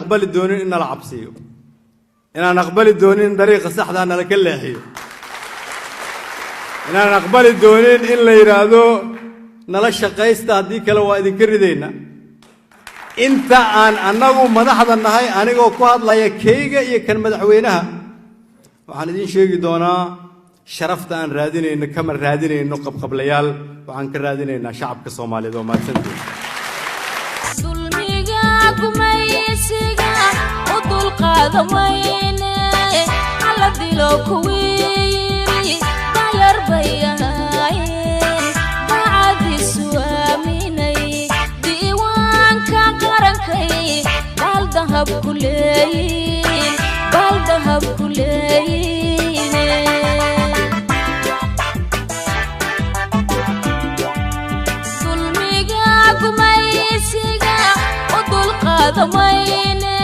aqbali doonin in nala cabsiiyo, inaan aqbali doonin in dariiqa saxdaa nala ka leexiyo, inaan aqbali doonin in la yidhaahdo nala shaqaysta, haddii kale waa idinka ridayna. Inta aan annagu madaxda nahay, anigoo ku hadlaya kayga iyo kan madaxweynaha, waxaan idiin sheegi doonaa sharafta aan raadinayno kama raadinayno qabqablayaal, waxaan ka raadinaynaa shacabka Soomaaliyeed. Oo mahadsantiin. Dulmiga gumaysiga u dulqaada mayne, hala dilo kuwii yiri dayar bay ahaayeen, dacadiisu aaminay. Diiwaanka qarankay baaldahab ku leeyiin, baaldahab ku leeyiine. Dulmiga gumaysiga u dulqaada mayne,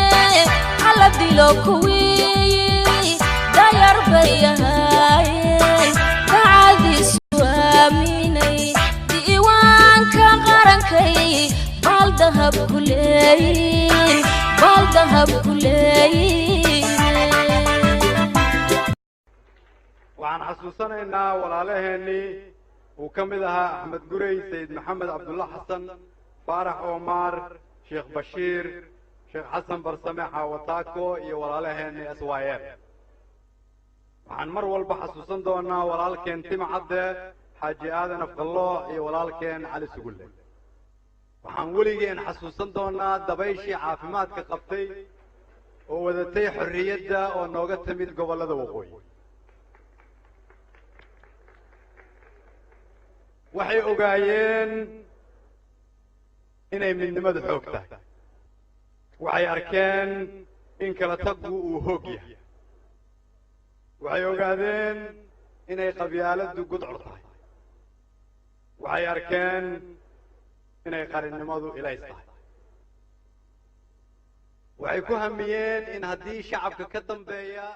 hala dilo kuwii yiri dayar bay ahaayeen, dacadiisu aaminay. Diiwaanka qarankay baaldahab ku leeyiin, baaldahab ku leeyiin. Waxaan xasuusanaynaa walaalaheennii uu ka mid ahaa Axmed Gurey, Sayid Maxamed Cabdulla Xasan, Faarax Oomaar, Sheekh Bashiir, Sheekh Xasan Barsame, Xaawataako iyo walaalaheennii SYL. Waxaan mar walba xasuusan doonaa walaalkeen Tima Cadde, Xaaji Aadan Afqallooc iyo walaalkeen Cali Sugulle. Waxaan weligeen xasuusan doonaa dabayshii caafimaadka qabtay oo wadatay xorriyadda oo nooga timid gobollada waqooyi. Waxay ogaayeen inay midnimadu xoog tahay, waxay arkeen in kala taggu uu hoog yahay, waxay ogaadeen inay qabyaaladdu gudcur tahay, waxay arkeen inay qarinnimadu ilays tahay. Waxay ku hamiyeen in haddii shacabka ka dambeeya